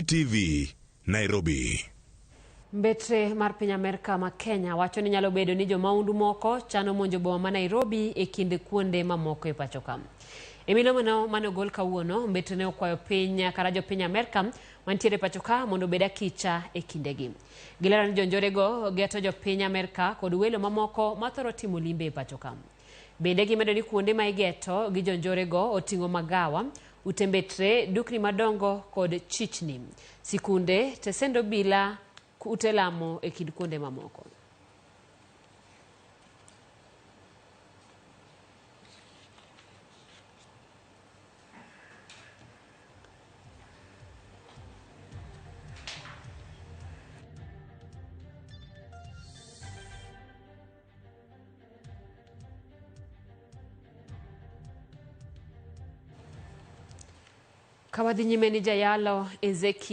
TV, Nairobi. Mbetre mar piny Amerka ma Kenya wacho ni nyalo bedo ni jomaundu moko chano monjo boma ma Nairobi e kind kuonde mamoko e pacho ka. E milomeno mane ogol kawuono, mbetre ne okwayo piny kata jopiny Amerka mantiere pacho ka mondo obed akicha e kindegi. Gilero ni jonjorego geto jopiny Amerka kod welo mamoko mathoro timo limbe e pacho ka. Bende gimedo ni kuonde ma igeto gi jonjorego oting'o magawa, ute mbetre, dukni madongo kod chichni, sikunde, tesend obila, ute lamo e kind kuonde mamoko. Ka wadhi nyime ni jayalo Ezekiel.